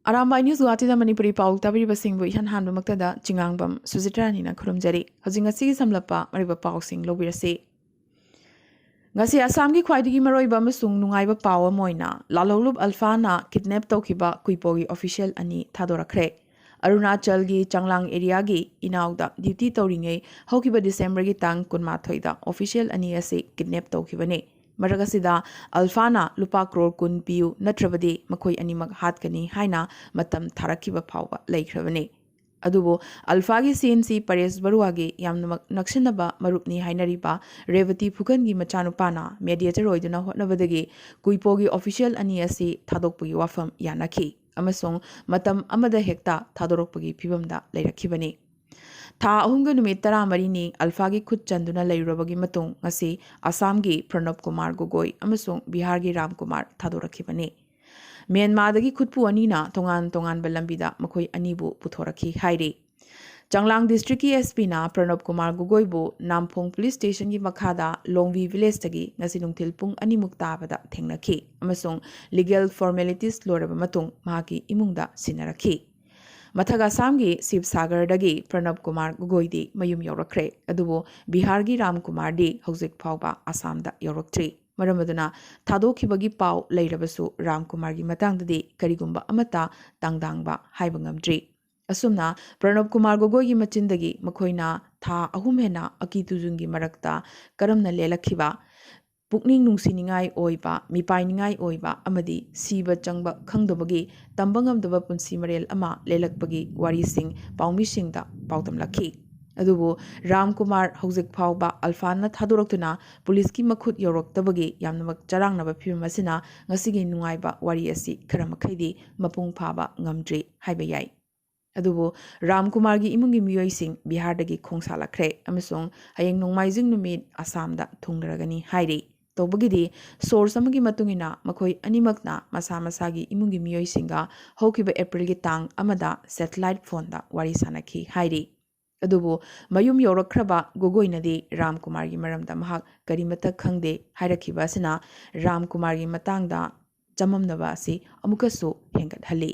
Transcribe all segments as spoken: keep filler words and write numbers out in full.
Arambai news ꯒꯨꯋꯥꯍꯥꯇꯤꯗ Manipuri ꯄꯥꯎ ꯇꯥꯕꯤꯔꯤꯕꯁꯤꯡꯕꯨ ꯏꯍꯥꯟ ꯍꯥꯟꯕꯃꯛꯇꯗ ꯆꯤꯉꯥꯡꯕꯝ ꯁꯨꯖꯤꯇ꯭ꯔꯥꯅꯤꯅ ꯈꯨꯔꯨꯝꯖꯔꯤ꯫ ꯍꯧꯖꯤꯛ ꯉꯁꯤꯒꯤ ꯁꯝꯂꯞꯄ ꯃꯔꯨꯑꯣꯏꯕ ꯄꯥꯎꯁꯤꯡ ꯂꯧꯕꯤꯔꯁꯤ꯫ ꯉꯁꯤ ꯑꯁꯥꯝꯒꯤ ꯈ꯭ꯋꯥꯏꯗꯒꯤ ꯃꯔꯨꯑꯣꯏꯕ ꯑꯃꯁꯨꯡ ꯅꯨꯡꯉꯥꯏꯕ ꯄꯥꯎ ꯑꯃ ꯑꯣꯏꯅ ꯂꯥꯜꯍꯧꯂꯨꯞ ꯑꯜꯐꯥꯅ ꯀꯤꯗꯅꯦꯞ ꯇꯧꯈꯤꯕ ꯀꯨꯏꯄꯣꯒꯤ ꯑꯣꯐꯤꯁꯤꯌꯦꯜ ꯑꯅꯤ ꯊꯥꯗꯣꯔꯛꯈ꯭ꯔꯦ꯫ ꯑꯔꯨꯅꯥꯆꯜꯒꯤ ꯆꯥꯡꯂꯥꯡ ꯑꯦꯔꯤꯌꯥꯒꯤ ꯏꯅꯥꯎꯗ ꯗ꯭ꯌꯨꯇꯤ ꯇꯧꯔꯤꯉꯩ ꯍꯧꯈꯤꯕ ꯗꯤꯁꯦꯝꯕꯔꯒꯤ ꯇꯥꯡ ꯀꯨꯟꯃꯥꯊꯣꯏꯗ ꯑꯣꯐꯤꯁꯤꯌꯦꯜ ꯑꯅꯤ ꯑꯁꯤ ꯀꯤꯗꯅꯦꯞ ꯇꯧꯈꯤꯕꯅꯤ꯫ ꯃꯔꯛ ꯑꯁꯤꯗ ꯑꯜꯐꯥꯅ ꯂꯨꯄꯥ ꯀ꯭ꯔꯣꯔ ꯀꯨꯟ ꯄꯤꯌꯨ, ꯅꯠꯇ꯭ꯔꯕꯗꯤ ꯃꯈꯣꯏ ꯑꯅꯤꯃꯛ ꯍꯥꯠꯀꯅꯤ ꯍꯥꯏꯅ ꯃꯇꯝ ꯊꯥꯔꯛꯈꯤꯕ ꯐꯥꯎꯕ ꯂꯩꯈ꯭ꯔꯕꯅꯤ꯫ ꯑꯗꯨꯕꯨ ꯑꯜꯐꯥꯒꯤ ꯁꯤ ꯑꯦꯟ ꯁꯤ ꯄꯔꯦꯁ ꯕꯔꯨꯋꯥꯒꯤ ꯌꯥꯝꯅꯃꯛ ꯅꯛꯁꯤꯟꯅꯕ ꯃꯔꯨꯞꯅꯤ ꯍꯥꯏꯅꯔꯤꯕ ꯔꯦꯕꯇꯤ ꯐꯨꯀꯟꯒꯤ ꯃꯆꯥꯅꯨꯄꯥꯅ ꯃꯦꯗꯤꯌꯦꯇꯔ ꯑꯣꯏꯗꯨꯅ ꯍꯣꯠꯅꯕꯗꯒꯤ ꯀꯨꯏꯄꯣꯒꯤ ꯑꯣꯐꯤꯁꯤꯌꯦꯜ ꯑꯅꯤ ꯑꯁꯤ ꯊꯥꯗꯣꯛꯄꯒꯤ ꯋꯥꯐꯝ ꯌꯥꯅꯈꯤ ꯑꯃꯁꯨꯡ ꯃꯇꯝ ꯑꯃꯗ ꯍꯦꯛꯇ ꯊꯥꯗꯣꯔꯛꯄꯒꯤ ꯐꯤꯕꯝꯗ ꯂꯩꯔꯛꯈꯤꯕꯅꯤ꯫ ꯊꯥ ꯑꯍꯨꯝꯒ ꯅꯨꯃꯤꯠ ꯇꯔꯥꯃꯔꯤꯅꯤ ꯑꯜꯐꯥꯒꯤ ꯈꯨꯠ ꯆꯟꯗꯨꯅ ꯂꯩꯔꯨꯔꯕꯒꯤ ꯃꯇꯨꯡ ꯉꯁꯤ ꯑꯁꯥꯝꯒꯤ ꯄ꯭ꯔꯅꯕ ꯀꯨꯃꯥꯔ ꯒꯣꯒꯣꯏ ꯑꯃꯁꯨꯡ ꯕꯤꯍꯥꯔꯒꯤ ꯔꯥꯝ ꯀꯨꯃꯥꯔ ꯊꯥꯗꯣꯔꯛꯈꯤꯕꯅꯤ꯫ ꯃ꯭ꯌꯥꯟꯃꯥꯔꯗꯒꯤ ꯈꯨꯠꯄꯨ ꯑꯅꯤꯅ ꯇꯣꯉꯥꯟ ꯇꯣꯉꯥꯟꯕ ꯂꯝꯕꯤꯗ ꯃꯈꯣꯏ ꯑꯅꯤꯕꯨ ꯄꯨꯊꯣꯔꯛꯈꯤ ꯍꯥꯏꯔꯤ꯫ ꯆꯥꯡꯂꯥꯡ ꯗꯤꯁꯇ꯭ꯔꯤꯛꯀꯤ ꯑꯦꯁ ꯄꯤꯅ ꯄ꯭ꯔꯅꯕ ꯀꯨꯃꯥꯔ ꯒꯣꯒꯣꯏꯕꯨ ꯅꯥꯝꯐꯣꯡ ꯄꯨꯂꯤꯁ ꯁ꯭ꯇꯦꯁꯟꯒꯤ ꯃꯈꯥꯗ ꯂꯣꯡꯕꯤ ꯚꯤꯂꯦꯖꯇꯒꯤ ꯉꯁꯤ ꯅꯨꯡꯊꯤꯜ ꯄꯨꯡ ꯑꯅꯤꯃꯨꯛ ꯇꯥꯕꯗ ꯊꯦꯡꯅꯈꯤ ꯑꯃꯁꯨꯡ ꯂꯤꯒꯦꯜ ꯐꯣꯔꯃꯦꯂꯤꯇꯤꯁ ꯂꯣꯏꯔꯕ ꯃꯇꯨꯡ ꯃꯍꯥꯛꯀꯤ ꯏꯃꯨꯡꯗ ꯁꯤꯟꯅꯔꯛꯈꯤ꯫ ꯃꯊꯛ ꯑꯁꯥꯝꯒꯤ ꯁꯤꯕꯁꯥꯒꯔꯗꯒꯤ ꯄ꯭ꯔꯅꯕ ꯀꯨꯃꯥꯔ ꯒꯣꯒꯣꯏꯗꯤ ꯃꯌꯨꯝ ꯌꯧꯔꯛꯈ꯭ꯔꯦ, ꯑꯗꯨꯕꯨ ꯕꯤꯍꯥꯔꯒꯤ ꯔꯥꯝ ꯀꯨꯃꯥꯔꯗꯤ ꯍꯧꯖꯤꯛ ꯐꯥꯎꯕ ꯑꯁꯥꯝꯗ ꯌꯧꯔꯛꯇ꯭ꯔꯤ꯫ ꯃꯔꯝ ꯑꯗꯨꯅ ꯊꯥꯗꯣꯛꯈꯤꯕꯒꯤ ꯄꯥꯎ ꯂꯩꯔꯕꯁꯨ ꯔꯥꯝ ꯀꯨꯃꯥꯔꯒꯤ ꯃꯇꯥꯡꯗꯗꯤ ꯀꯔꯤꯒꯨꯝꯕ ꯑꯃꯠꯇ ꯇꯥꯡꯗꯥꯡꯕ ꯍꯥꯏꯕ ꯉꯝꯗ꯭ꯔꯤ꯫ ꯑꯁꯨꯝꯅ ꯄ꯭ꯔꯅꯕ ꯀꯨꯃꯥꯔ ꯒꯣꯒꯣꯏꯒꯤ ꯃꯆꯤꯟꯗꯒꯤ ꯃꯈꯣꯏꯅ ꯊꯥ ꯑꯍꯨꯝ ꯍꯦꯟꯅ ꯑꯀꯤ ꯇꯨꯖꯨꯡꯒꯤ ꯃꯔꯛꯇ ꯀꯔꯝꯅ ꯂꯦꯜꯂꯛꯈꯤꯕ, ꯄꯨꯛꯅꯤꯡ ꯅꯨꯡꯁꯤꯅꯤꯡꯉꯥꯏ ꯑꯣꯏꯕ, ꯃꯤꯄꯥꯏꯅꯤꯡꯉꯥꯏ ꯑꯣꯏꯕ ꯑꯃꯗꯤ ꯁꯤꯕ ꯆꯪꯕ ꯈꯪꯗꯕꯒꯤ ꯇꯝꯕ ꯉꯝꯗꯕ ꯄꯨꯟꯁꯤ ꯃꯔꯦꯜ ꯑꯃ ꯂꯦꯜꯂꯛꯄꯒꯤ ꯋꯥꯔꯤꯁꯤꯡ ꯄꯥꯎꯃꯤꯁꯤꯡꯗ ꯄꯥꯎꯗꯝꯂꯛꯈꯤ꯫ ꯑꯗꯨꯕꯨ ꯔꯥꯝ ꯀꯨꯃꯥꯔ ꯍꯧꯖꯤꯛ ꯐꯥꯎꯕ ꯑꯜꯐꯥꯅ ꯊꯥꯗꯣꯔꯛꯇꯨꯅ ꯄꯨꯂꯤꯁꯀꯤ ꯃꯈꯨꯠ ꯌꯧꯔꯛꯇꯕꯒꯤ ꯌꯥꯝꯅꯃꯛ ꯆꯔꯥꯡꯅꯕ ꯐꯤꯕꯝ ꯑꯁꯤꯅ ꯉꯁꯤꯒꯤ ꯅꯨꯡꯉꯥꯏꯕ ꯋꯥꯔꯤ ꯑꯁꯤ ꯈꯔ ꯃꯈꯩꯗꯤ ꯃꯄꯨꯡ ꯐꯥꯕ ꯉꯝꯗ꯭ꯔꯤ ꯍꯥꯏꯕ ꯌꯥꯏ꯫ ꯑꯗꯨꯕꯨ ꯔꯥꯝ ꯀꯨꯃꯥꯔꯒꯤ ꯏꯃꯨꯡꯒꯤ ꯃꯤꯑꯣꯏꯁꯤꯡ ꯕꯤꯍꯥꯔꯗꯒꯤ ꯈꯣꯡꯁꯥꯜꯂꯛꯈ꯭ꯔꯦ ꯑꯃꯁꯨꯡ ꯍꯌꯦꯡ ꯅꯣꯡꯃꯥꯏꯖꯤꯡ ꯅꯨꯃꯤꯠ ꯑꯁꯥꯝꯗ ꯊꯨꯡꯂꯔꯒꯅꯤ ꯍꯥꯏꯔꯤ꯫ ꯇꯧꯕꯒꯤꯗꯤ ꯁꯣꯔꯁ ꯑꯃꯒꯤ ꯃꯇꯨꯡ ꯏꯟꯅ ꯃꯈꯣꯏ ꯑꯅꯤꯃꯛꯅ ꯃꯁꯥ ꯃꯁꯥꯒꯤ ꯏꯃꯨꯡꯒꯤ ꯃꯤꯑꯣꯏꯁꯤꯡꯒ ꯍꯧꯈꯤꯕ ꯑꯦꯄ꯭ꯔꯤꯜꯒꯤ ꯇꯥꯡ ꯑꯃꯗ ꯁꯦꯇꯦꯂꯥꯏꯠ ꯐꯣꯟꯗ ꯋꯥꯔꯤ ꯁꯥꯅꯈꯤ ꯍꯥꯏꯔꯤ꯫ ꯑꯗꯨꯕꯨ ꯃꯌꯨꯝ ꯌꯧꯔꯛꯈ꯭ꯔꯕ ꯒꯣꯒꯣꯏꯅꯗꯤ ꯔꯥꯝ ꯀꯨꯃꯥꯔꯒꯤ ꯃꯔꯝꯗ ꯃꯍꯥꯛ ꯀꯔꯤꯃꯠꯇ ꯈꯪꯗꯦ ꯍꯥꯏꯔꯛꯈꯤꯕ ꯑꯁꯤꯅ ꯔꯥꯝ ꯀꯨꯃꯥꯔꯒꯤ ꯃꯇꯥꯡꯗ ꯆꯃꯝꯅꯕ ꯑꯁꯤ ꯑꯃꯨꯛꯀꯁꯨ ꯍꯦꯟꯒꯠꯍꯜꯂꯤ꯫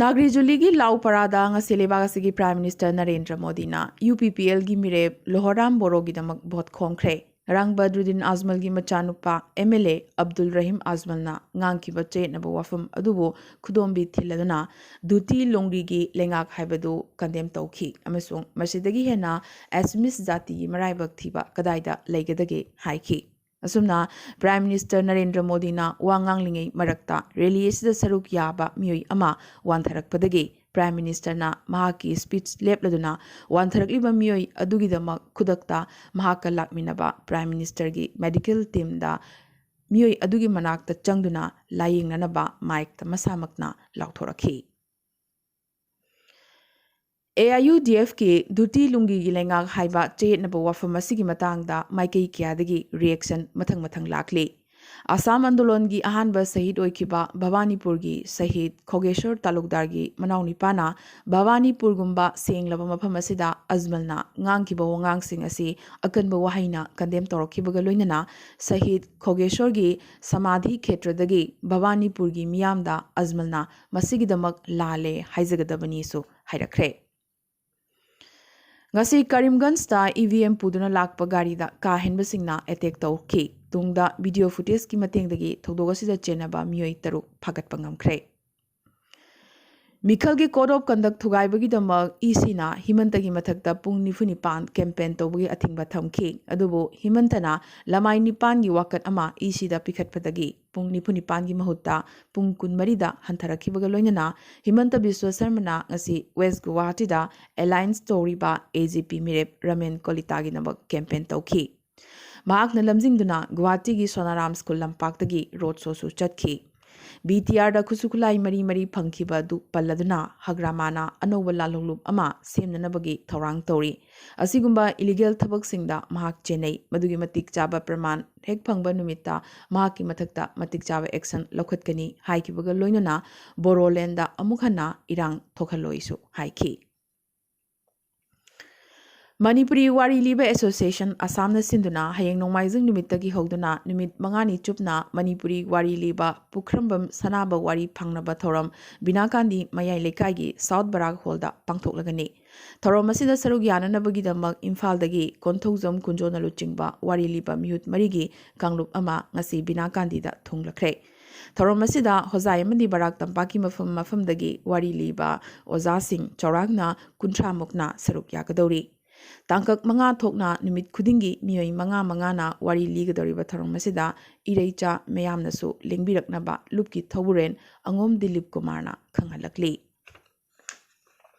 ꯅꯥꯒ꯭ꯔꯤ ꯖꯨꯂꯤꯒꯤ ꯂꯥꯎꯄꯔꯥꯗ ꯉꯁꯤ ꯂꯩꯕꯥꯛ ꯑꯁꯤꯒꯤ Prime Minister ꯅꯔꯦꯟꯗ꯭ꯔ ꯃꯣꯗꯤꯅ UPPLꯒꯤ ꯃꯤꯔꯦꯞ ꯂꯣꯍꯣꯔꯥꯝ ꯕꯣꯔꯣꯒꯤꯗꯃꯛ ꯚꯣꯠ ꯈꯣꯝꯈ꯭ꯔꯦ꯫ ꯔꯥꯡ ꯕꯗ꯭ꯔꯨꯗꯤꯟ ꯑꯖꯃꯜꯒꯤ ꯃꯆꯥꯅꯨꯄꯥ MLA ꯑꯕꯗꯨꯜ ꯔꯍꯤꯝ ꯑꯖꯃꯜꯅ ꯉꯥꯡꯈꯤꯕ ꯆꯌꯦꯠꯅꯕ ꯋꯥꯐꯝ ꯑꯗꯨꯕꯨ ꯈꯨꯗꯣꯝꯕꯤ ꯊꯤꯜꯂꯗꯨꯅ ꯗꯨꯇꯤ ꯂꯣꯡꯔꯤꯒꯤ ꯂꯩꯉꯥꯛ ꯍꯥꯏꯕꯗꯨ condemn ꯇꯧꯈꯤ ꯑꯃꯁꯨꯡ ꯃꯁꯤꯗꯒꯤ ꯍꯦꯟꯅ Assamese ꯖꯥꯇꯤꯒꯤ ꯃꯔꯥꯏꯕꯛ ꯊꯤꯕ ꯀꯗꯥꯏꯗ ꯂꯩꯒꯗꯒꯦ ꯍꯥꯏꯈꯤ꯫ ꯑꯁꯨꯝꯅ Prime Minister ꯅꯔꯦꯟꯗ꯭ꯔ ꯃꯣꯗꯤꯅ ꯋꯥ ꯉꯥꯡꯂꯤꯉꯩ ꯃꯔꯛꯇ rally ꯑꯁꯤꯗ ꯁꯔꯨꯛ ꯌꯥꯕ ꯃꯤꯑꯣꯏ ꯑꯃ ꯋꯥꯟꯊꯔꯛꯄꯗꯒꯤ Prime Ministerꯅ ꯃꯍꯥꯛꯀꯤ speech ꯂꯦꯞꯂꯗꯨꯅ ꯋꯥꯟꯊꯔꯛꯂꯤꯕ ꯃꯤꯑꯣꯏ ꯑꯗꯨꯒꯤꯗꯃꯛ ꯈꯨꯗꯛꯇ ꯃꯍꯥꯛꯀ ꯂꯥꯛꯃꯤꯟꯅꯕ Prime Ministerꯒꯤ medical teamꯗ ꯃꯤꯑꯣꯏ ꯑꯗꯨꯒꯤ ꯃꯅꯥꯛꯇ ꯆꯪꯗꯨꯅ ꯂꯥꯌꯦꯡꯅꯅꯕ micꯇ ꯃꯁꯥꯃꯛꯅ ꯂꯥꯎꯊꯣꯔꯛꯈꯤ꯫ AIUDFꯀꯤ ꯗꯨꯇꯤ ꯂꯨꯡꯒꯤꯒꯤ ꯂꯩꯉꯥꯛ ꯍꯥꯏꯕ ꯆꯌꯦꯠꯅꯕ ꯋꯥꯐꯝ ꯑꯁꯤꯒꯤ ꯃꯇꯥꯡꯗ ꯃꯥꯏꯀꯩ ꯀꯌꯥꯗꯒꯤ reaction ꯃꯊꯪ ꯃꯊꯪ ꯂꯥꯛꯂꯤ꯫ ꯑꯁꯥꯝ ꯑꯟꯗꯣꯂꯟꯒꯤ ꯑꯍꯥꯟꯕ ꯁꯍꯤꯗ ꯑꯣꯏꯈꯤꯕ ꯚꯕꯥꯅꯤꯄꯨꯔꯒꯤ ꯁꯍꯤꯗ ꯈꯣꯒꯦꯁꯣꯔ ꯇꯥꯂꯨꯛꯗꯥꯔꯒꯤ ꯃꯅꯥꯎꯅꯤꯄꯥꯅ ꯚꯕꯥꯅꯤꯄꯨꯔꯒꯨꯝꯕ ꯁꯦꯡꯂꯕ ꯃꯐꯝ ꯑꯁꯤꯗ ꯑꯖꯃꯜꯅ ꯉꯥꯡꯈꯤꯕ ꯋꯥꯉꯥꯡꯁꯤꯡ ꯑꯁꯤ ꯑꯀꯟꯕ ꯋꯥꯍꯩꯅ condemn ꯇꯧꯔꯛꯈꯤꯕꯒ ꯂꯣꯏꯅꯅ ꯁꯍꯤꯗ ꯈꯣꯒꯦꯁꯣꯔꯒꯤ ꯁꯃꯥꯙꯤ ꯈꯦꯇ꯭ꯔꯗꯒꯤ ꯚꯕꯥꯅꯤꯄꯨꯔꯒꯤ ꯃꯤꯌꯥꯝꯗ ꯑꯖꯃꯜꯅ ꯃꯁꯤꯒꯤꯗꯃꯛ ꯂꯥꯜꯂꯦ ꯍꯥꯏꯖꯒꯗꯕꯅꯤꯁꯨ ꯍꯥꯏꯔꯛꯈ꯭ꯔꯦ꯫ ꯉꯁꯤ ꯀꯔꯤꯝꯒꯟꯖꯇ EVM ꯄꯨꯗꯨꯅ ꯂꯥꯛꯄ ꯒꯥꯔꯤꯗ ꯀꯥ ꯍꯦꯟꯕꯁꯤꯡꯅ attack ꯇꯧꯈꯤ꯫ ꯇꯨꯡꯗ video footageꯀꯤ ꯃꯇꯦꯡꯗꯒꯤ ꯊꯧꯗꯣꯛ ꯑꯁꯤꯗ ꯆꯦꯟꯅꯕ ꯃꯤꯑꯣꯏ ꯇꯔꯨꯛ ꯐꯥꯒꯠꯄ ꯉꯝꯈ꯭ꯔꯦ꯫ ꯃꯤꯈꯜꯒꯤ code of conduct ꯊꯨꯒꯥꯏꯕꯒꯤꯗꯃꯛ ECꯅ ꯍꯤꯃꯟꯇꯒꯤ ꯃꯊꯛꯇ ꯄꯨꯡ ꯅꯤꯐꯨ ꯅꯤꯄꯥꯟ campaign ꯇꯧꯕꯒꯤ ꯑꯊꯤꯡꯕ ꯊꯝꯈꯤ꯫ ꯑꯗꯨꯕꯨ ꯍꯤꯃꯟꯇꯅ ꯂꯃꯥꯏ ꯅꯤꯄꯥꯟꯒꯤ ꯋꯥꯀꯠ ꯑꯃ ECꯗ ꯄꯤꯈꯠꯄꯗꯒꯤ ꯄꯨꯡ ꯅꯤꯐꯨ ꯅꯤꯄꯥꯟꯒꯤ ꯃꯍꯨꯠꯇ ꯄꯨꯡ ꯀꯨꯟꯃꯔꯤꯗ ꯍꯟꯊꯔꯛꯈꯤꯕꯒ ꯂꯣꯏꯅꯅ ꯍꯤꯃꯟꯇ ꯕꯤꯁ꯭ꯋ ꯁꯔꯃꯅ ꯉꯁꯤ West Guwahatiꯗ alliance ꯇꯧꯔꯤꯕ AGP ꯃꯤꯔꯦꯞ ꯔꯃꯦꯟ ꯀꯣꯂꯤꯇꯥꯒꯤꯗꯃꯛ campaign ꯇꯧꯈꯤ꯫ ꯃꯍꯥꯛꯅ ꯂꯝꯖꯤꯡꯗꯨꯅ ꯒꯨꯋꯥꯍꯥꯇꯤꯒꯤ ꯁꯣꯅꯥꯔꯥꯝ ꯁ꯭ꯀꯨꯜ ꯂꯝꯄꯥꯛꯇꯒꯤ road showꯁꯨ ꯆꯠꯈꯤ꯫ BTRꯗ ꯈꯨꯠꯁꯨ ꯈꯨꯠꯂꯥꯏ ꯃꯔꯤ ꯃꯔꯤ ꯐꯪꯈꯤꯕ ꯑꯗꯨ ꯄꯜꯂꯗꯨꯅ ꯍꯒ꯭ꯔꯥꯃꯥꯅ ꯑꯅꯧꯕ ꯂꯥꯜꯍꯧꯂꯨꯞ ꯑꯃ ꯁꯦꯝꯅꯅꯕꯒꯤ ꯊꯧꯔꯥꯡ ꯇꯧꯔꯤ꯫ ꯑꯁꯤꯒꯨꯝꯕ illegal ꯊꯕꯛꯁꯤꯡꯗ ꯃꯍꯥꯛ ꯆꯦꯟꯅꯩ꯫ ꯃꯗꯨꯒꯤ ꯃꯇꯤꯛ ꯆꯥꯕ ꯄ꯭ꯔꯃꯥꯟ ꯍꯦꯛ ꯐꯪꯕ ꯅꯨꯃꯤꯠꯇ ꯃꯍꯥꯛꯀꯤ ꯃꯊꯛꯇ ꯃꯇꯤꯛ ꯆꯥꯕ action ꯂꯧꯈꯠꯀꯅꯤ ꯍꯥꯏꯈꯤꯕꯒ ꯂꯣꯏꯅꯅ ꯕꯣꯔꯣꯂꯦꯟꯗ ꯑꯃꯨꯛ ꯍꯟꯅ ꯏꯔꯥꯡ ꯊꯣꯛꯍꯜꯂꯣꯏꯁꯨ ꯍꯥꯏꯈꯤ꯫ ꯃꯅꯤꯄꯨꯔꯤ ꯋꯥꯔꯤ ꯂꯤꯕ ꯑꯦꯁꯣꯁꯤꯌꯦꯁꯟ ꯑꯁꯥꯝꯅ ꯁꯤꯟꯗꯨꯅ ꯍꯌꯦꯡ ꯅꯣꯡꯃꯥꯏꯖꯤꯡ ꯅꯨꯃꯤꯠꯇꯒꯤ ꯍꯧꯗꯨꯅ ꯅꯨꯃꯤꯠ ꯃꯉꯥꯅꯤ ꯆꯨꯞꯅ ꯃꯅꯤꯄꯨꯔꯤ ꯋꯥꯔꯤ ꯂꯤꯕ ꯄꯨꯈ꯭ꯔꯝꯕꯝ ꯁꯅꯥꯕ ꯋꯥꯔꯤ ꯐꯪꯅꯕ ꯊꯧꯔꯝ ꯕꯤꯅꯥꯀꯥꯟꯗꯤ ꯃꯌꯥꯏ ꯂꯩꯀꯥꯏꯒꯤ ꯁꯥꯎꯠ ꯕꯔꯥꯛ ꯍꯣꯜꯗ ꯄꯥꯡꯊꯣꯛꯂꯒꯅꯤ꯫ ꯊꯧꯔꯝ ꯑꯁꯤꯗ ꯁꯔꯨꯛ ꯌꯥꯅꯅꯕꯒꯤꯗꯃꯛ ꯏꯝꯐꯥꯜꯗꯒꯤ ꯀꯣꯟꯊꯧꯖꯝ ꯀꯨꯟꯖꯣꯅ ꯂꯨꯆꯤꯡꯕ ꯋꯥꯔꯤ ꯂꯤꯕ ꯃꯤꯍꯨꯠ ꯃꯔꯤꯒꯤ ꯀꯥꯡꯂꯨꯞ ꯑꯃ ꯉꯁꯤ ꯕꯤꯅꯥꯀꯥꯟꯗꯤꯗ ꯊꯨꯡꯂꯈ꯭ꯔꯦ꯫ ꯊꯧꯔꯝ ꯑꯁꯤꯗ ꯍꯣꯖꯥꯏ ꯑꯃꯗꯤ ꯕꯔꯥꯛ ꯇꯝꯄꯥꯛꯀꯤ ꯃꯐꯝ ꯃꯐꯝꯗꯒꯤ ꯋꯥꯔꯤ ꯂꯤꯕ ꯑꯣꯖꯥꯁꯤꯡ ꯆꯥꯎꯔꯥꯛꯅ ꯀꯨꯟꯊ꯭ꯔꯥ ꯃꯨꯛꯅ ꯁꯔꯨꯛ ꯌꯥꯒꯗꯧꯔꯤ꯫ ꯇꯥꯡꯀꯛ ꯃꯉꯥ ꯊꯣꯛꯅ ꯅꯨꯃꯤꯠ ꯈꯨꯗꯤꯡꯒꯤ ꯃꯤꯑꯣꯏ ꯃꯉꯥ ꯃꯉꯥꯅ ꯋꯥꯔꯤ ꯂꯤꯒꯗꯧꯔꯤꯕ ꯊꯧꯔꯝ ꯑꯁꯤꯗ ꯏꯔꯩꯆꯥ ꯃꯌꯥꯝꯅꯁꯨ ꯂꯦꯡꯕꯤꯔꯛꯅꯕ ꯂꯨꯞꯀꯤ ꯊꯧꯕꯨꯔꯦꯟ ꯑꯉꯣꯝ ꯗꯤꯂꯤꯞ ꯀꯨꯃꯥꯔꯅ ꯈꯪꯍꯜꯂꯛꯂꯤ꯫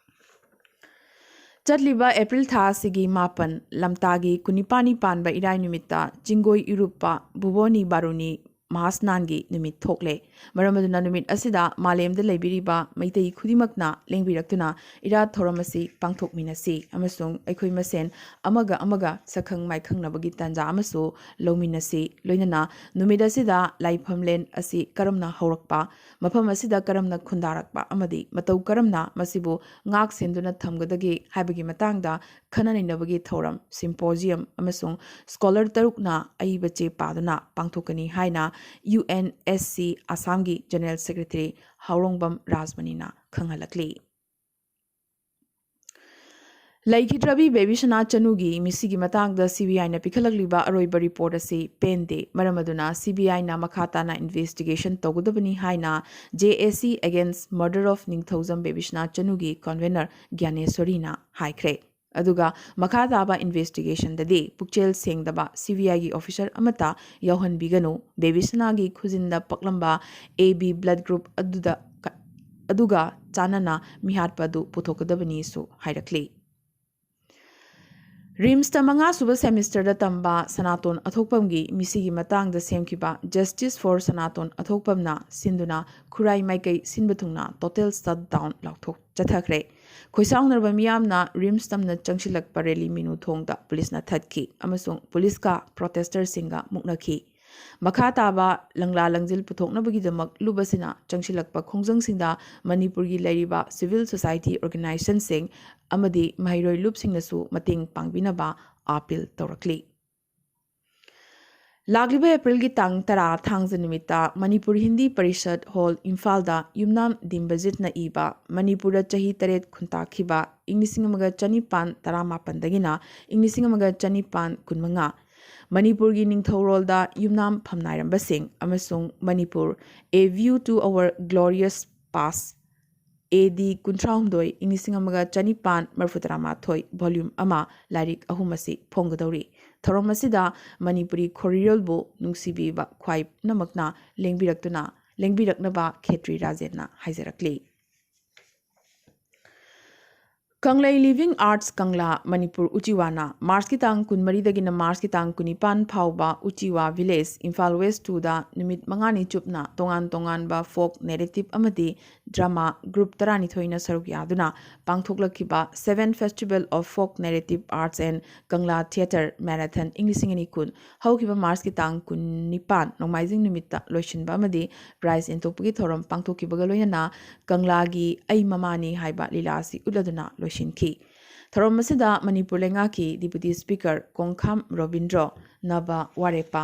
ꯆꯠꯂꯤꯕ ꯑꯦꯄ꯭ꯔꯤꯜ ꯊꯥ ꯑꯁꯤꯒꯤ ꯃꯥꯄꯟ, ꯂꯝꯇꯥꯒꯤ ꯀꯨꯟꯅꯤꯄꯥꯟꯅꯤ ꯄꯥꯟꯕ ꯏꯔꯥꯏ ꯅꯨꯃꯤꯠꯇ ꯆꯤꯡꯒꯣꯏ ꯏꯔꯨꯞꯄ ꯚꯨꯕꯣꯅꯤ ꯕꯥꯔꯨꯅꯤ ꯃꯍꯥꯁꯅꯥꯟꯒꯤ ꯅꯨꯃꯤꯠ ꯊꯣꯛꯂꯦ꯫ ꯃꯔꯝ ꯑꯗꯨꯅ ꯅꯨꯃꯤꯠ ꯑꯁꯤꯗ ꯃꯥꯂꯦꯝꯗ ꯂꯩꯕꯤꯔꯤꯕ ꯃꯩꯇꯩ ꯈꯨꯗꯤꯡꯃꯛꯅ ꯂꯦꯡꯕꯤꯔꯛꯇꯨꯅ ꯏꯔꯥꯠ ꯊꯧꯔꯝ ꯑꯁꯤ ꯄꯥꯡꯊꯣꯛꯃꯤꯟꯅꯁꯤ ꯑꯃꯁꯨꯡ ꯑꯩꯈꯣꯏ ꯃꯁꯦꯟ ꯑꯃꯒ ꯑꯃꯒ ꯁꯛꯈꯪ ꯃꯥꯏꯈꯪꯅꯕꯒꯤ ꯇꯥꯟꯖꯥ ꯑꯃꯁꯨ ꯂꯧꯃꯤꯟꯅꯁꯤ꯫ ꯂꯣꯏꯅꯅ ꯅꯨꯃꯤꯠ ꯑꯁꯤꯗ ꯂꯥꯏꯐꯝꯂꯦꯟ ꯑꯁꯤ ꯀꯔꯝꯅ ꯍꯧꯔꯛꯄ, ꯃꯐꯝ ꯑꯁꯤꯗ ꯀꯔꯝꯅ ꯈꯨꯟꯗꯥꯔꯛꯄ ꯑꯃꯗꯤ ꯃꯇꯧ ꯀꯔꯝꯅ ꯃꯁꯤꯕꯨ ꯉꯥꯛ ꯁꯦꯟꯗꯨꯅ ꯊꯝꯒꯗꯒꯦ ꯍꯥꯏꯕꯒꯤ ꯃꯇꯥꯡꯗ ꯈꯟꯅ ꯅꯩꯅꯕꯒꯤ ꯊꯧꯔꯝ, ꯁꯤꯝꯄꯣꯖꯤꯌꯝ ꯑꯃꯁꯨꯡ ꯁ꯭ꯀꯣꯂꯔ ꯇꯔꯨꯛꯅ ꯑꯏꯕ ꯆꯦ ꯄꯥꯗꯨꯅ ꯄꯥꯡꯊꯣꯛꯀꯅꯤ ꯍꯥꯏꯅ ꯌꯨ ꯑꯦꯟ ꯑꯦꯁ ꯁꯤ ꯑꯁꯥꯝꯒꯤ ꯖꯦꯅꯔꯦꯜ ꯁꯦꯀ꯭ꯔꯦꯇꯔꯤ ꯍꯥꯎꯔꯣꯡꯕꯝ ꯔꯥꯖꯃꯅꯤꯅ ꯈꯪꯍꯜꯂꯛꯂꯤ꯫ ꯂꯩꯈꯤꯗ꯭ꯔꯕꯤ ꯕꯦꯕꯤꯁꯅꯥ ꯆꯅꯨꯒꯤ ꯃꯤꯁꯤꯒꯤ ꯃꯇꯥꯡꯗ ꯁꯤ ꯕꯤ ꯑꯥꯏꯅ ꯄꯤꯈꯠꯂꯛꯂꯤꯕ ꯑꯔꯣꯏꯕ ꯔꯤꯄꯣꯔꯠ ꯑꯁꯤ ꯄꯦꯟꯗꯦ꯫ ꯃꯔꯝ ꯑꯗꯨꯅ ꯁꯤ ꯕꯤ ꯑꯥꯏꯅ ꯃꯈꯥ ꯇꯥꯅ ꯏꯟꯚꯦꯁꯇꯤꯒꯦꯁꯟ ꯇꯧꯒꯗꯕꯅꯤ ꯍꯥꯏꯅ J A C Against Murder of Ningthoujam ꯕꯦꯕꯤꯁꯅꯥ ꯆꯅꯨꯒꯤ ꯀꯟꯚꯦꯅꯔ ꯒ꯭ꯌꯥꯅꯦꯁ꯭ꯋꯔꯤꯅ ꯍꯥꯏꯈ꯭ꯔꯦ꯫ ꯑꯗꯨꯒ ꯃꯈꯥ ꯇꯥꯕ ꯏꯟꯚꯦꯁꯇꯤꯒꯦꯁꯟꯗꯗꯤ ꯄꯨꯛꯆꯦꯜ ꯁꯦꯡꯗꯕ ꯁꯤ ꯕꯤ ꯑꯥꯏꯒꯤ ꯑꯣꯐꯤꯁꯔ ꯑꯃꯠꯇ ꯌꯥꯎꯍꯟꯕꯤꯒꯅꯨ, ꯕꯦꯕꯤꯁꯅꯥꯒꯤ ꯈꯨꯖꯤꯟꯗ ꯄꯛꯂꯝꯕ A B blood group ꯑꯗꯨꯗ, ꯑꯗꯨꯒ ꯆꯥꯟꯅꯅ ꯃꯤꯍꯥꯠꯄ ꯑꯗꯨ ꯄꯨꯊꯣꯛꯀꯗꯕꯅꯤꯁꯨ ꯍꯥꯏꯔꯛꯂꯤ꯫ ꯔꯤꯝꯁꯇ ꯃꯉꯥꯁꯨꯕ ꯁꯦꯃꯤꯁꯇꯔꯗ ꯇꯝꯕ ꯁꯅꯥꯇꯣꯟ ꯑꯊꯣꯛꯄꯝꯒꯤ ꯃꯤꯁꯤꯒꯤ ꯃꯇꯥꯡꯗ ꯁꯦꯝꯈꯤꯕ Justice for ꯁꯅꯥꯇꯣꯟ ꯑꯊꯣꯛꯄꯝꯅ ꯁꯤꯟꯗꯨꯅ ꯈꯨꯔꯥꯏ ꯃꯥꯏꯀꯩ ꯁꯤꯟꯕ ꯊꯨꯡꯅ total shutdown ꯂꯥꯎꯊꯣꯛ ꯆꯠꯊꯈ꯭ꯔꯦ꯫ ꯈꯣꯏꯁꯥꯎꯅꯔꯕ ꯃꯤꯌꯥꯝꯅ ꯔꯤꯝꯁ ꯇꯝꯅ ꯆꯪꯁꯤꯜꯂꯛꯄ ꯔꯦꯂꯤ ꯃꯤꯅꯨ ꯊꯣꯡꯗ ꯄꯨꯂꯤꯁꯅ ꯊꯠꯈꯤ ꯑꯃꯁꯨꯡ ꯄꯨꯂꯤꯁꯀ ꯄ꯭ꯔꯣꯇꯦꯁꯇꯔꯁꯤꯡꯒ ꯃꯨꯛꯅꯈꯤ꯫ ꯃꯈꯥ ꯇꯥꯕ ꯂꯪꯂꯥ ꯂꯪꯖꯤꯜ ꯄꯨꯊꯣꯛꯅꯕꯒꯤꯗꯃꯛ ꯂꯨꯞ ꯑꯁꯤꯅ ꯆꯪꯁꯤꯜꯂꯛꯄ ꯈꯣꯡꯖꯪꯁꯤꯡꯗ ꯃꯅꯤꯄꯨꯔꯒꯤ ꯂꯩꯔꯤꯕ civil society organisationꯁꯤꯡ ꯑꯃꯗꯤ ꯃꯍꯩꯔꯣꯏ ꯂꯨꯞꯁꯤꯡꯅꯁꯨ ꯃꯇꯦꯡ ꯄꯥꯡꯕꯤꯅꯕ ꯑꯥꯄꯤꯜ ꯇꯧꯔꯛꯂꯤ꯫ ꯂꯥꯛꯂꯤꯕ ꯑꯦꯄ꯭ꯔꯤꯜꯒꯤ ꯇꯥꯡ ꯇꯔꯥ ꯊꯥꯡꯖ ꯅꯨꯃꯤꯠꯇ ꯃꯅꯤꯄꯨꯔ ꯍꯤꯟꯗꯤ ꯄꯔꯤꯁꯠ ꯍꯣꯜ ꯏꯝꯐꯥꯜꯗ ꯌꯨꯝꯅꯥꯝ ꯗꯤꯝꯕꯖꯤꯠꯅ ꯏꯕ ꯃꯅꯤꯄꯨꯔꯗ ꯆꯍꯤ ꯇꯔꯦꯠ ꯈꯨꯟꯇꯥꯛꯈꯤꯕ ꯏꯪ ꯂꯤꯁꯤꯡ ꯑꯃꯒ ꯆꯅꯤꯄꯥꯟ ꯇꯔꯥꯃꯥꯄꯟꯗꯒꯤꯅ ꯏꯪ ꯂꯤꯁꯤꯡ ꯑꯃꯒ ꯆꯅꯤꯄꯥꯟ ꯀꯨꯟꯃꯉꯥ, ꯃꯅꯤꯄꯨꯔꯒꯤ ꯅꯤꯡꯊꯧꯔꯣꯜꯗ ꯌꯨꯝꯅꯥꯝ ꯐꯝꯅꯥꯏꯔꯝꯕꯁꯤꯡ ꯑꯃꯁꯨꯡ Manipur A View to Our Glorious Past, A D ꯀꯨꯟꯊ꯭ꯔꯥꯍꯨꯝꯗꯣꯏ, ꯏꯪ ꯂꯤꯁꯤꯡ ꯑꯃꯒ ꯆꯅꯤꯄꯥꯟ ꯃꯔꯤꯐꯨꯇꯔꯥꯃꯥꯊꯣꯏ, volume ꯑꯃ, ꯂꯥꯏꯔꯤꯛ ꯑꯍꯨꯝ ꯑꯁꯤ ꯐꯣꯡꯒꯗꯧꯔꯤ꯫ ꯊꯧꯔꯝ ꯑꯁꯤꯗ ꯃꯅꯤꯄꯨꯔꯤ ꯈꯣꯔꯤꯔꯣꯜꯕꯨ ꯅꯨꯡꯁꯤꯕꯤꯕ ꯈ꯭ꯋꯥꯏ ꯄꯨꯝꯅꯃꯛꯅ ꯂꯦꯡꯕꯤꯔꯛꯇꯨꯅ, ꯂꯦꯡꯕꯤꯔꯛꯅꯕ ꯈꯦꯇ꯭ꯔꯤ ꯔꯥꯖꯦꯟꯅ ꯍꯥꯏꯖꯔꯛꯂꯤ꯫ ꯀꯪꯂꯩ Living Arts ꯀꯪꯂꯥ ꯃꯅꯤꯄꯨꯔ ꯎꯆꯤꯋꯥꯅ ꯃꯥꯔꯆꯀꯤ ꯇꯥꯡ ꯀꯨꯟꯃꯔꯤꯗꯒꯤꯅ ꯃꯥꯔꯆꯀꯤ ꯇꯥꯡ ꯀꯨꯟꯅꯤꯄꯥꯟ ꯐꯥꯎꯕ ꯎꯆꯤꯋꯥ Village, ꯏꯝꯐꯥꯜ West twoꯗ ꯅꯨꯃꯤꯠ ꯃꯉꯥꯅꯤ ꯆꯨꯞꯅ ꯇꯣꯉꯥꯟ ꯇꯣꯉꯥꯟꯕ folk narrative ꯑꯃꯗꯤ drama group ꯇꯔꯥꯅꯤꯊꯣꯏꯅ ꯁꯔꯨꯛ ꯌꯥꯗꯨꯅ ꯄꯥꯡꯊꯣꯛꯂꯛꯈꯤꯕ Seven Festival of Folk Narrative Arts and Kangla Theatre Marathon ꯏꯪ ꯂꯤꯁꯤꯡ ꯑꯅꯤ ꯀꯨꯟ ꯍꯧꯈꯤꯕ ꯃꯥꯔꯆꯀꯤ ꯇꯥꯡ ꯀꯨꯟꯅꯤꯄꯥꯟ ꯅꯣꯡꯃꯥꯏꯖꯤꯡ ꯅꯨꯃꯤꯠꯇ ꯂꯣꯏꯁꯤꯟꯕ ꯑꯃꯗꯤ prize ꯌꯦꯟꯊꯣꯛꯄꯒꯤ ꯊꯧꯔꯝ ꯄꯥꯡꯊꯣꯛꯈꯤꯕꯒ ꯂꯣꯏꯅꯅ ꯀꯪꯂꯥꯒꯤ ꯑꯩ ꯃꯃꯥꯅꯤ ꯍꯥꯏꯕ ꯂꯤꯂꯥ ꯑꯁꯤ ꯎꯠꯂꯗꯨꯅ ꯂꯣꯏꯁꯤꯟꯈꯤ꯫ ꯊꯧꯔꯝ ꯑꯁꯤꯗ ꯃꯅꯤꯄꯨꯔ ꯂꯩꯉꯥꯛꯀꯤ Deputy Speaker ꯀꯣꯡꯈꯥꯝ ꯔꯣꯕꯤꯟꯗ꯭ꯔꯣ, ꯅꯕ ꯋꯥꯔꯦꯄꯥ,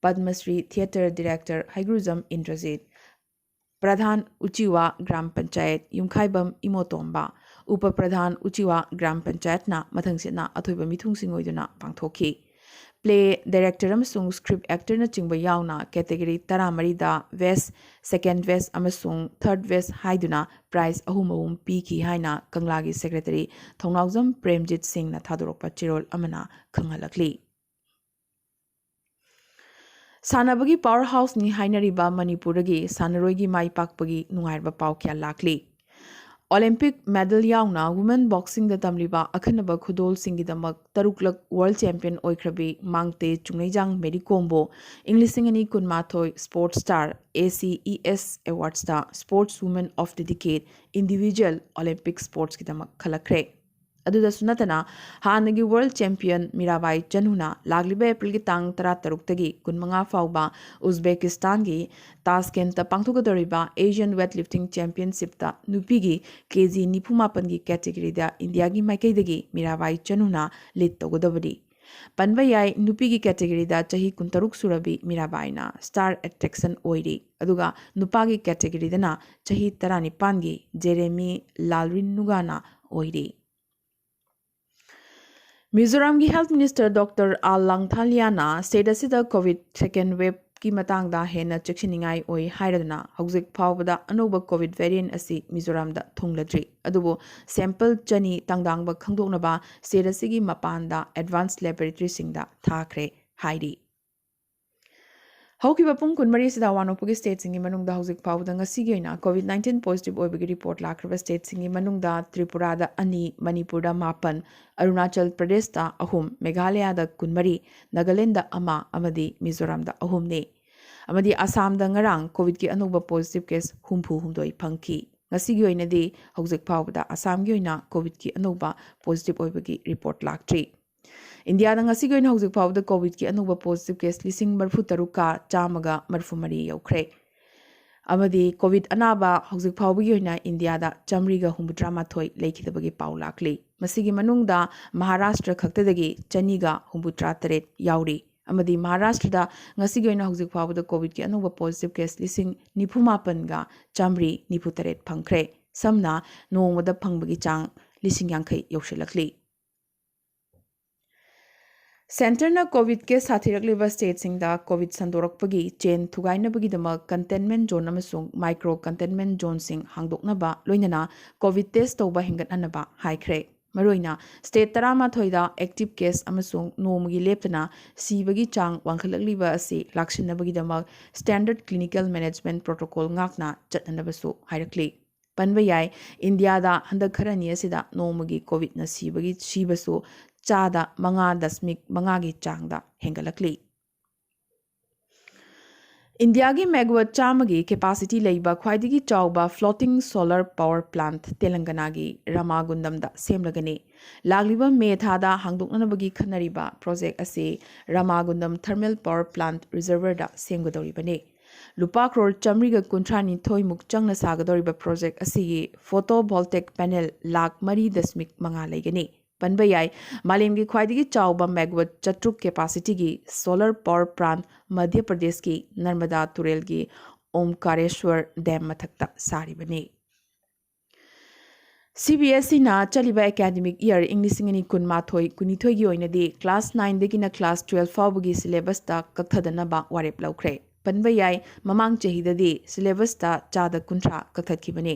ꯄꯗꯃꯁ꯭ꯔꯤ Theatre Director ꯍꯩꯒ꯭ꯔꯨꯖꯝ ꯏꯟꯗ꯭ꯔꯖꯤꯠ, ꯄ꯭ꯔꯙꯥꯟ ꯎꯆꯤꯋꯥ ꯒ꯭ꯔꯥꯝ ꯄꯟꯆꯥꯌꯠ ꯌꯨꯝꯈꯥꯏꯕꯝ ꯏꯃꯣꯇꯣꯝꯕ, ꯎꯄ ꯄ꯭ꯔꯙꯥꯟ ꯎꯆꯤꯋꯥ ꯒ꯭ꯔꯥꯝ ꯄꯟꯆꯥꯌꯠꯅ ꯃꯊꯪꯁꯤꯠꯅ ꯑꯊꯣꯏꯕ ꯃꯤꯊꯨꯡꯁꯤꯡ ꯑꯣꯏꯗꯨꯅ ꯄꯥꯡꯊꯣꯛꯈꯤ꯫ Play director ꯑꯃꯁꯨꯡ script actorꯅꯆꯤꯡꯕ ꯌꯥꯎꯅ category ꯇꯔꯥꯃꯔꯤꯗ best, second best ꯑꯃꯁꯨꯡ third best ꯍꯥꯏꯗꯨꯅ prize ꯑꯍꯨꯝ ꯑꯍꯨꯝ ꯄꯤꯈꯤ ꯍꯥꯏꯅ ꯀꯪꯂꯥꯒꯤ secretary ꯊꯧꯅꯥꯎꯖꯝ ꯄ꯭ꯔꯦꯝꯖꯤꯠ ꯁꯤꯡꯅ ꯊꯥꯗꯣꯔꯛꯄ ꯆꯦꯔꯣꯜ ꯑꯃꯅ ꯈꯪꯍꯜꯂꯛꯂꯤ꯫ ꯁꯥꯟꯅꯕꯒꯤ power houseꯅꯤ ꯍꯥꯏꯅꯔꯤꯕ ꯃꯅꯤꯄꯨꯔꯗꯒꯤ ꯁꯥꯟꯅꯔꯣꯏꯒꯤ ꯃꯥꯏ ꯄꯥꯛꯄꯒꯤ ꯅꯨꯡꯉꯥꯏꯔꯕ ꯄꯥꯎ ꯀꯌꯥ ꯂꯥꯛꯂꯤ꯫ Olympic medal ꯌꯥꯎꯅ women boxingꯗ ꯇꯝꯂꯤꯕ ꯑꯈꯟꯅꯕ ꯈꯨꯗꯣꯜꯁꯤꯡꯒꯤꯗꯃꯛ ꯇꯔꯨꯛꯂꯛ world champion ꯑꯣꯏꯈ꯭ꯔꯕꯤ ꯃꯥꯡꯇꯦ ꯆꯨꯡꯅꯩꯖꯥꯡ ꯃꯦꯔꯤ ꯀꯣꯝꯕꯨ ꯏꯪ ꯂꯤꯁꯤꯡ ꯑꯅꯤ ꯀꯨꯟꯃꯥꯊꯣꯏ Sports Star, A C E S Awardsꯇ Sports Woman of the Decade Individual Olympic Sportsꯀꯤꯗꯃꯛ ꯈꯜꯂꯛꯈ꯭ꯔꯦ꯫ ꯑꯗꯨꯗꯁꯨ ꯅꯠꯇꯅ, ꯍꯥꯟꯅꯒꯤ ꯋꯥꯔꯜꯗ ꯆꯦꯝꯄꯤꯌꯟ ꯃꯤꯔꯥꯕꯥꯏ ꯆꯅꯨꯅ ꯂꯥꯛꯂꯤꯕ ꯑꯦꯄ꯭ꯔꯤꯜꯒꯤ ꯇꯥꯡ ꯇꯔꯥꯇꯔꯨꯛꯇꯒꯤ ꯀꯨꯟꯃꯉꯥ ꯐꯥꯎꯕ ꯎꯖꯕꯦꯀꯤꯁꯇꯥꯟꯒꯤ ꯇꯥꯁꯀꯦꯟꯠꯇ ꯄꯥꯡꯊꯣꯛꯀꯗꯧꯔꯤꯕ ꯑꯦꯁꯤꯌꯥꯟ ꯋꯦꯠ ꯂꯤꯐꯇꯤꯡ ꯆꯦꯝꯄꯤꯌꯟꯁꯤꯞꯇ ꯅꯨꯄꯤꯒꯤ ꯀꯦ ꯖꯤ ꯅꯤꯐꯨ ꯃꯥꯄꯟꯒꯤ ꯀꯦꯇꯦꯒꯣꯔꯤꯗ ꯏꯟꯗꯤꯌꯥꯒꯤ ꯃꯥꯏꯀꯩꯗꯒꯤ ꯃꯤꯔꯥꯕꯥꯏ ꯆꯅꯨꯅ ꯂꯤꯗ ꯇꯧꯒꯗꯕꯅꯤ꯫ ꯄꯟꯕ ꯌꯥꯏ, ꯅꯨꯄꯤꯒꯤ ꯀꯦꯇꯦꯒꯣꯔꯤꯗ ꯆꯍꯤ ꯀꯨꯟꯇꯔꯨꯛ ꯁꯨꯔꯕꯤ ꯃꯤꯔꯥꯕꯥꯏꯅ ꯁ꯭ꯇꯥꯔ ꯑꯦꯇ꯭ꯔꯦꯛꯁꯟ ꯑꯣꯏꯔꯤ, ꯑꯗꯨꯒ ꯅꯨꯄꯥꯒꯤ ꯀꯦꯇꯦꯒꯣꯔꯤꯗꯅ ꯆꯍꯤ ꯇꯔꯥꯅꯤꯄꯥꯟꯒꯤ ꯖꯦꯔꯦꯃꯤ ꯂꯥꯜꯔꯤꯟꯅꯨꯒꯥꯅ ꯑꯣꯏꯔꯤ꯫ ꯃꯤꯖꯣꯔꯥꯝꯒꯤ ꯍꯦꯜꯊ ꯃꯤꯅꯤꯁꯇꯔ ꯗꯣꯛꯇꯔ ꯑꯥꯔ ꯂꯥꯡꯊꯥꯂꯤꯌꯥꯅ ꯁ꯭ꯇꯦꯠ ꯑꯁꯤꯗ ꯀꯣꯚꯤꯗ ꯁꯦꯀꯦꯟ ꯋꯦꯕꯀꯤ ꯃꯇꯥꯡꯗ ꯍꯦꯟꯅ ꯆꯦꯛꯁꯤꯟꯅꯤꯡꯉꯥꯏ ꯑꯣꯏ ꯍꯥꯏꯔꯗꯨꯅ, ꯍꯧꯖꯤꯛ ꯐꯥꯎꯕꯗ ꯑꯅꯧꯕ ꯀꯣꯚꯤꯗ ꯚꯦꯔꯤꯌꯦꯟꯠ ꯑꯁꯤ ꯃꯤꯖꯣꯔꯥꯝꯗ ꯊꯨꯡꯂꯗ꯭ꯔꯤ꯫ ꯑꯗꯨꯕꯨ ꯁꯦꯝꯄꯜ ꯆꯅꯤ ꯇꯥꯡꯗꯥꯡꯕ ꯈꯪꯗꯣꯛꯅꯕ ꯁ꯭ꯇꯦꯠ ꯑꯁꯤꯒꯤ ꯃꯄꯥꯟꯗ ꯑꯦꯗꯚꯥꯟꯁ ꯂꯦꯕꯣꯔꯦꯇꯔꯤꯁꯤꯡꯗ ꯊꯥꯈ꯭ꯔꯦ ꯍꯥꯏꯔꯤ꯫ ꯍꯧꯈꯤꯕ ꯄꯨꯡ ꯀꯨꯟꯃꯔꯤꯁꯤꯗ ꯋꯥꯅꯣꯛꯄꯒꯤ ꯁ꯭ꯇꯦꯠꯁꯤꯡꯒꯤ ꯃꯅꯨꯡꯗ ꯍꯧꯖꯤꯛ ꯐꯥꯎꯕꯗ ꯉꯁꯤꯒꯤ ꯑꯣꯏꯅ ꯀꯣꯚꯤꯗ ꯅꯥꯏꯟꯇꯤꯟ ꯄꯣꯖꯤꯇꯤꯚ ꯑꯣꯏꯕꯒꯤ ꯔꯤꯄꯣꯔꯠ ꯂꯥꯛꯈ꯭ꯔꯕ ꯁ꯭ꯇꯦꯠꯁꯤꯡꯒꯤ ꯃꯅꯨꯡꯗ ꯇ꯭ꯔꯤꯄꯨꯔꯥꯗ ꯑꯅꯤ, ꯃꯅꯤꯄꯨꯔꯗ ꯃꯥꯄꯟ, ꯑꯔꯨꯅꯥꯆꯜ ꯄ꯭ꯔꯗꯦꯁꯇ ꯑꯍꯨꯝ, ꯃꯦꯘꯥꯂꯌꯥꯗ ꯀꯨꯟꯃꯔꯤ, ꯅꯥꯒꯥꯂꯦꯟꯗ ꯑꯃ ꯑꯃꯗꯤ ꯃꯤꯖꯣꯔꯥꯝꯗ ꯑꯍꯨꯝꯅꯤ꯫ ꯑꯃꯗꯤ ꯑꯁꯥꯝꯗ ꯉꯔꯥꯡ ꯀꯣꯚꯤꯗꯀꯤ ꯑꯅꯧꯕ ꯄꯣꯖꯤꯇꯤꯚ ꯀꯦꯁ ꯍꯨꯝꯐꯨ ꯍꯨꯝꯗꯣꯏ ꯐꯪꯈꯤ꯫ ꯉꯁꯤꯒꯤ ꯑꯣꯏꯅꯗꯤ ꯍꯧꯖꯤꯛ ꯐꯥꯎꯕꯗ ꯑꯁꯥꯝꯒꯤ ꯑꯣꯏꯅ ꯀꯣꯚꯤꯗꯀꯤ ꯑꯅꯧꯕ ꯄꯣꯖꯤꯇꯤꯚ ꯑꯣꯏꯕꯒꯤ ꯔꯤꯄꯣꯔꯠ ꯂꯥꯛꯇ꯭ꯔꯤ꯫ ꯏꯟꯗꯤꯌꯥꯗ ꯉꯁꯤꯒꯤ ꯑꯣꯏꯅ ꯍꯧꯖꯤꯛ ꯐꯥꯎꯕꯗ ꯀꯣꯚꯤꯗꯀꯤ ꯑꯅꯧꯕ ꯄꯣꯖꯤꯇꯤꯚ ꯀꯦꯁ ꯂꯤꯁꯤꯡ ꯃꯔꯤꯐꯨ ꯇꯔꯨꯛꯀ ꯆꯥꯝꯃꯒ ꯃꯔꯤꯐꯨ ꯃꯔꯤ ꯌꯧꯈ꯭ꯔꯦ꯫ ꯑꯃꯗꯤ ꯀꯣꯚꯤꯗ ꯑꯅꯥꯕ ꯍꯧꯖꯤꯛ ꯐꯥꯎꯕꯒꯤ ꯑꯣꯏꯅ ꯏꯟꯗꯤꯌꯥꯗ ꯆꯥꯝꯃꯔꯤꯒ ꯍꯨꯝꯐꯨꯇꯔꯥ ꯃꯥꯊꯣꯏ ꯂꯩꯈꯤꯗꯕꯒꯤ ꯄꯥꯎ ꯂꯥꯛꯂꯤ꯫ ꯃꯁꯤꯒꯤ ꯃꯅꯨꯡꯗ ꯃꯍꯥꯔꯥꯁꯇ꯭ꯔ ꯈꯛꯇꯗꯒꯤ ꯆꯅꯤꯒ ꯍꯨꯝꯐꯨꯇꯔꯥ ꯇꯔꯦꯠ ꯌꯥꯎꯔꯤ꯫ ꯑꯃꯗꯤ ꯃꯍꯥꯔꯥꯁꯇ꯭ꯔꯗ ꯉꯁꯤꯒꯤ ꯑꯣꯏꯅ ꯍꯧꯖꯤꯛ ꯐꯥꯎꯕꯗ ꯀꯣꯚꯤꯗꯀꯤ ꯑꯅꯧꯕ ꯄꯣꯖꯤꯇꯤꯚ ꯀꯦꯁ ꯂꯤꯁꯤꯡ ꯅꯤꯐꯨ ꯃꯥꯄꯟꯒ ꯆꯥꯝꯃꯔꯤ ꯅꯤꯐꯨ ꯇꯔꯦꯠ ꯐꯪꯈ꯭ꯔꯦ꯫ ꯁꯝꯅ ꯅꯣꯡꯃꯗ ꯐꯪꯕꯒꯤ ꯆꯥꯡ ꯂꯤꯁꯤꯡ ꯌꯥꯡꯈꯩ ꯌꯧꯁꯤꯜꯂꯛꯂꯤ꯫ ꯁꯦꯟꯇꯔꯅ ꯀꯣꯚꯤꯗ ꯀꯦꯁ ꯁꯥꯊꯤꯔꯛꯂꯤꯕ ꯁ꯭ꯇꯦꯠꯁꯤꯡꯗ ꯀꯣꯚꯤꯗ ꯁꯟꯗꯣꯔꯛꯄꯒꯤ ꯆꯦꯟ ꯊꯨꯒꯥꯏꯅꯕꯒꯤꯗꯃꯛ ꯀꯟꯇꯦꯟꯃꯦꯟꯠ ꯖꯣꯟ ꯑꯃꯁꯨꯡ ꯃꯥꯏꯀ꯭ꯔꯣ ꯀꯟꯇꯦꯟꯃꯦꯟꯠ ꯖꯣꯟꯁꯤꯡ ꯍꯥꯡꯗꯣꯛꯅꯕ, ꯂꯣꯏꯅꯅ ꯀꯣꯚꯤꯗ ꯇꯦꯁ ꯇꯧꯕ ꯍꯦꯟꯒꯠꯍꯟꯅꯕ ꯍꯥꯏꯈ꯭ꯔꯦ꯫ ꯃꯔꯨꯑꯣꯏꯅ ꯁ꯭ꯇꯦꯠ ꯇꯔꯥꯃꯥꯊꯣꯏꯗ ꯑꯦꯛꯇꯤꯚ ꯀꯦꯁ ꯑꯃꯁꯨꯡ ꯅꯣꯡꯃꯒꯤ ꯂꯦꯞꯇꯅ ꯁꯤꯕꯒꯤ ꯆꯥꯡ ꯋꯥꯡꯈꯠꯂꯛꯂꯤꯕ ꯑꯁꯤ ꯂꯥꯛꯁꯤꯟꯅꯕꯒꯤꯗꯃꯛ ꯁ꯭ꯇꯦꯟꯗꯔꯗ ꯀ꯭ꯂꯤꯅꯤꯀꯦꯜ ꯃꯦꯅꯦꯖꯃꯦꯟꯠ ꯄ꯭ꯔꯣꯇꯣꯀꯣꯜ ꯉꯥꯛꯅ ꯆꯠꯅꯅꯕꯁꯨ ꯍꯥꯏꯔꯛꯂꯤ꯫ ꯄꯟꯕ ꯌꯥꯏ, ꯏꯟꯗꯤꯌꯥꯗ ꯍꯟꯗꯛ ꯈꯔꯅꯤ ꯑꯁꯤꯗ ꯅꯣꯡꯃꯒꯤ ꯀꯣꯚꯤꯗꯅ ꯁꯤꯕꯒꯤ, ꯁꯤꯕꯁꯨ ꯆꯥꯗ ꯃꯉꯥ ꯗꯁꯃꯤꯛ ꯃꯉꯥꯒꯤ ꯆꯥꯡꯗ ꯍꯦꯟꯒꯠꯂꯛꯂꯤ꯫ ꯏꯟꯗꯤꯌꯥꯒꯤ ꯃꯦꯒꯥꯋꯥꯠ ꯆꯥꯝꯃꯒꯤ ꯀꯦꯄꯥꯁꯤꯇꯤ ꯂꯩꯕ ꯈ꯭ꯋꯥꯏꯗꯒꯤ ꯆꯥꯎꯕ ꯐ꯭ꯂꯣꯇꯤꯡ ꯁꯣꯂꯔ ꯄꯥꯋꯔ ꯄ꯭ꯂꯥꯟꯠ ꯇꯦꯂꯪꯒꯅꯥꯒꯤ ꯔꯥꯃꯥꯒꯨꯟꯗꯝꯗ ꯁꯦꯝꯂꯒꯅꯤ꯫ ꯂꯥꯛꯂꯤꯕ ꯃꯦ ꯊꯥꯗ ꯍꯥꯡꯗꯣꯛꯅꯅꯕꯒꯤ ꯈꯟꯅꯔꯤꯕ ꯄ꯭ꯔꯣꯖꯦꯛ ꯑꯁꯤ ꯔꯥꯃꯥꯒꯨꯟꯗꯝ ꯊꯔꯃꯦꯜ ꯄꯥꯋꯔ ꯄ꯭ꯂꯥꯟꯠ ꯔꯤꯖꯔꯚꯔꯗ ꯁꯦꯝꯒꯗꯧꯔꯤꯕꯅꯤ꯫ ꯂꯨꯄꯥ ꯀ꯭ꯔꯣꯔ ꯆꯥꯃꯔꯤꯒ ꯀꯨꯟꯊ꯭ꯔꯥ ꯅꯤꯊꯣꯏꯃꯨꯛ ꯆꯪꯅ ꯁꯥꯒꯗꯧꯔꯤꯕ ꯄ꯭ꯔꯣꯖꯦꯛ ꯑꯁꯤꯒꯤ ꯐꯣꯇꯣ ꯚꯣꯜꯇꯦꯛ ꯄꯦꯅꯦꯜ ꯂꯥꯛ ꯃꯔꯤ ꯗꯁꯃꯤꯛ ꯃꯉꯥ ꯂꯩꯒꯅꯤ꯫ ꯄꯟꯕ ꯌꯥꯏ, ꯃꯥꯂꯦꯝꯒꯤ ꯈ꯭ꯋꯥꯏꯗꯒꯤ ꯆꯥꯎꯕ ꯃꯦꯒꯋꯠ ꯆꯥꯇ꯭ꯔꯨꯛ ꯀꯦꯄꯥꯁꯤꯇꯤꯒꯤ ꯁꯣꯂꯔ ꯄꯥꯋꯔ ꯄ꯭ꯂꯥꯟꯠ ꯃꯙ꯭ꯌ ꯄ꯭ꯔꯗꯦꯁꯀꯤ ꯅꯔꯃꯗꯥ ꯇꯨꯔꯦꯜꯒꯤ ꯑꯣꯝꯀꯥꯔꯦꯁ꯭ꯋꯔ ꯗꯦꯝ ꯃꯊꯛꯇ ꯁꯥꯔꯤꯕꯅꯤ꯫ ꯁꯤ ꯕꯤ ꯑꯦꯁ ꯏꯅ ꯆꯠꯂꯤꯕ ꯑꯦꯀꯥꯗꯃꯤꯛ ꯏꯌꯔ ꯏꯪ ꯂꯤꯁꯤꯡ ꯑꯅꯤ ꯀꯨꯟꯃꯥꯊꯣꯏ ꯀꯨꯟꯅꯤꯊꯣꯏꯒꯤ ꯑꯣꯏꯅꯗꯤ ꯀ꯭ꯂꯥꯁ ꯅꯥꯏꯟꯗꯒꯤꯅ ꯀ꯭ꯂꯥꯁ ꯇꯨꯋꯦꯜꯐ ꯐꯥꯎꯕꯒꯤ ꯁꯤꯂꯦꯕꯁꯇ ꯀꯛꯊꯗꯅꯕ ꯋꯥꯔꯦꯞ ꯂꯧꯈ꯭ꯔꯦ꯫ ꯄꯟꯕ ꯌꯥꯏ, ꯃꯃꯥꯡ ꯆꯍꯤꯗꯗꯤ ꯁꯤꯂꯦꯕꯁꯇ ꯆꯥꯗ ꯀꯨꯟꯊ꯭ꯔꯥ ꯀꯛꯊꯠꯈꯤꯕꯅꯤ꯫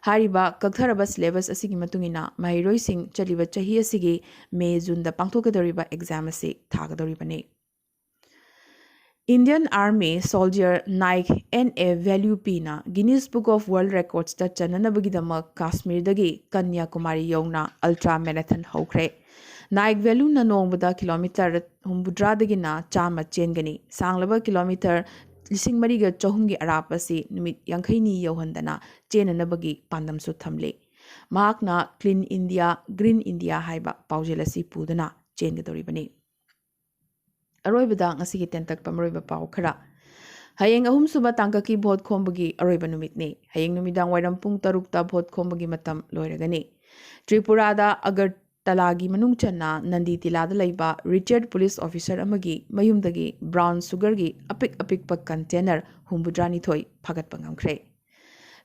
ꯍꯥꯏꯔꯤꯕ ꯀꯛꯊꯔꯕ ꯁꯤꯂꯦꯕꯁ ꯑꯁꯤꯒꯤ ꯃꯇꯨꯡ ꯏꯟꯅ ꯃꯍꯩꯔꯣꯏꯁꯤꯡ ꯆꯠꯂꯤꯕ ꯆꯍꯤ ꯑꯁꯤꯒꯤ ꯃꯦ ꯖꯨꯟꯗ ꯄꯥꯡꯊꯣꯛꯀꯗꯧꯔꯤꯕ ꯑꯦꯛꯖꯥꯝ ꯑꯁꯤ ꯊꯥꯒꯗꯧꯔꯤꯕꯅꯤ꯫ Indian army soldier Naik N A Velu ꯄꯤꯅ ꯒꯤꯅꯤꯁ ꯕꯨꯛ ꯑꯣꯐ ꯋꯥꯔꯜꯗ ꯔꯦꯀꯣꯔꯗꯁꯇ ꯆꯟꯅꯅꯕꯒꯤꯗꯃꯛ ꯀꯥꯁꯃꯤꯔꯗꯒꯤ ꯀꯟꯌꯥꯀꯨꯃꯥꯔꯤ ꯌꯧꯅ ꯑꯜꯇ꯭ꯔꯥ ꯃꯦꯔꯥꯊꯟ ꯍꯧꯈ꯭ꯔꯦ꯫ ꯅꯥꯏꯛ ꯚꯦꯂ꯭ꯌꯨꯅ ꯅꯣꯡꯃꯗ ꯀꯤꯂꯣꯃꯤꯇꯔ ꯍꯨꯝꯐꯨꯇꯔꯥꯗꯒꯤꯅ ꯆꯥꯝꯃ ꯆꯦꯟꯒꯅꯤ꯫ ꯁꯥꯡꯂꯕ ꯀꯤꯂꯣꯃꯤꯇꯔ ꯂꯤꯁꯤꯡ ꯃꯔꯤꯒ ꯆꯍꯨꯝꯒꯤ ꯑꯔꯥꯞꯄ ꯑꯁꯤ ꯅꯨꯃꯤꯠ ꯌꯥꯡꯈꯩꯅꯤ ꯌꯧꯍꯟꯗꯅ ꯆꯦꯟꯅꯅꯕꯒꯤ ꯄꯥꯟꯗꯝꯁꯨ ꯊꯝꯂꯤ꯫ ꯃꯍꯥꯛꯅ ꯀ꯭ꯂꯤꯟ ꯏꯟꯗꯤꯌꯥ, ꯒ꯭ꯔꯤꯟ ꯏꯟꯗꯤꯌꯥ ꯍꯥꯏꯕ ꯄꯥꯎꯖꯦꯜ ꯑꯁꯤ ꯄꯨꯗꯨꯅ ꯆꯦꯟꯒꯗꯧꯔꯤꯕꯅꯤ꯫ ꯑꯔꯣꯏꯕꯗ ꯉꯁꯤꯒꯤ ꯇꯦꯟꯇꯛꯄ ꯃꯔꯨꯑꯣꯏꯕ ꯄꯥꯎ ꯈꯔ꯫ ꯍꯌꯦꯡ ꯑꯍꯨꯝꯁꯨꯕ ꯇꯥꯡꯀꯛꯀꯤ ꯚꯣꯠ ꯈꯣꯝꯕꯒꯤ ꯑꯔꯣꯏꯕ ꯅꯨꯃꯤꯠꯅꯤ꯫ ꯍꯌꯦꯡ ꯅꯨꯃꯤꯗꯥꯡ ꯋꯥꯏꯔꯝ ꯄꯨꯡ ꯇꯔꯨꯛꯇ ꯚꯣꯠ ꯈꯣꯝꯕꯒꯤ ꯃꯇꯝ ꯂꯣꯏꯔꯒꯅꯤ꯫ ꯇ꯭ꯔꯤꯄꯨꯔꯥꯗ ꯑꯒꯔꯇꯂꯥꯒꯤ ꯃꯅꯨꯡ ꯆꯟꯅ ꯅꯟꯗꯤ ꯇꯤꯂꯥꯗ ꯂꯩꯕ ꯔꯤꯇꯥꯌꯔꯗ ꯄꯨꯂꯤꯁ ꯑꯣꯐꯤꯁꯔ ꯑꯃꯒꯤ ꯃꯌꯨꯝꯗꯒꯤ ꯕ꯭ꯔꯥꯎꯟ ꯁꯨꯒꯔꯒꯤ ꯑꯄꯤꯛ ꯑꯄꯤꯛꯄ ꯀꯟꯇꯦꯅꯔ ꯍꯨꯝꯐꯨꯇꯔꯥꯅꯤꯊꯣꯏ ꯐꯥꯒꯠꯄ ꯉꯝꯈ꯭ꯔꯦ꯫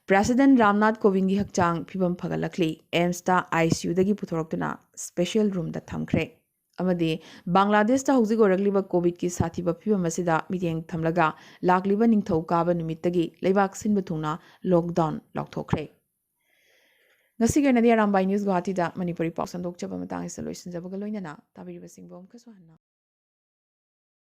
ꯄ꯭ꯔꯦꯁꯤꯗꯦꯟꯠ ꯔꯥꯝꯅꯥꯊ ꯀꯣꯕꯤꯟꯗꯒꯤ ꯍꯛꯆꯥꯡ ꯐꯤꯕꯝ ꯐꯒꯠꯂꯛꯂꯤ꯫ ꯑꯦꯝꯁꯇ ꯑꯥꯏ ꯁꯤ ꯌꯨꯗꯒꯤ ꯄꯨꯊꯣꯔꯛꯇꯨꯅ ꯁ꯭ꯄꯦꯁꯦꯜ ꯔꯨꯝꯗ ꯊꯝꯈ꯭ꯔꯦ꯫ ꯑꯃꯗꯤ ꯕꯪꯒ꯭ꯂꯥꯗꯦꯁꯇ ꯍꯧꯖꯤꯛ ꯑꯣꯏꯔꯛꯂꯤꯕ ꯀꯣꯚꯤꯗꯀꯤ ꯁꯥꯊꯤꯕ ꯐꯤꯕꯝ ꯑꯁꯤꯗ ꯃꯤꯠꯌꯦꯡ ꯊꯝꯂꯒ ꯂꯥꯛꯂꯤꯕ ꯅꯤꯡꯊꯧꯀꯥꯕ ꯅꯨꯃꯤꯠꯇꯒꯤ ꯂꯩꯕꯥꯛ ꯁꯤꯟꯕ ꯊꯨꯡꯅ ꯂꯣꯛꯗꯥꯎꯟ ꯂꯥꯎꯊꯣꯛꯈ꯭ꯔꯦ꯫ ꯉꯁꯤꯒꯤ ꯑꯣꯏꯅꯗꯤ ꯑꯔꯥꯝꯕꯥꯏ ꯅ꯭ꯌꯨꯁ ꯒꯨꯋꯥꯍꯥꯇꯤꯗ ꯃꯅꯤꯄꯨꯔꯤ ꯄꯥꯎ ꯁꯟꯗꯣꯛꯆꯕ ꯃꯇꯥꯡ ꯑꯁꯤꯗ ꯂꯣꯏꯁꯤꯟꯖꯕꯒ ꯂꯣꯏꯅꯅ ꯇꯥꯕꯤꯔꯤꯕꯁꯤꯡꯕꯨ ꯑꯃꯨꯛꯀꯁꯨ ꯍꯟꯅ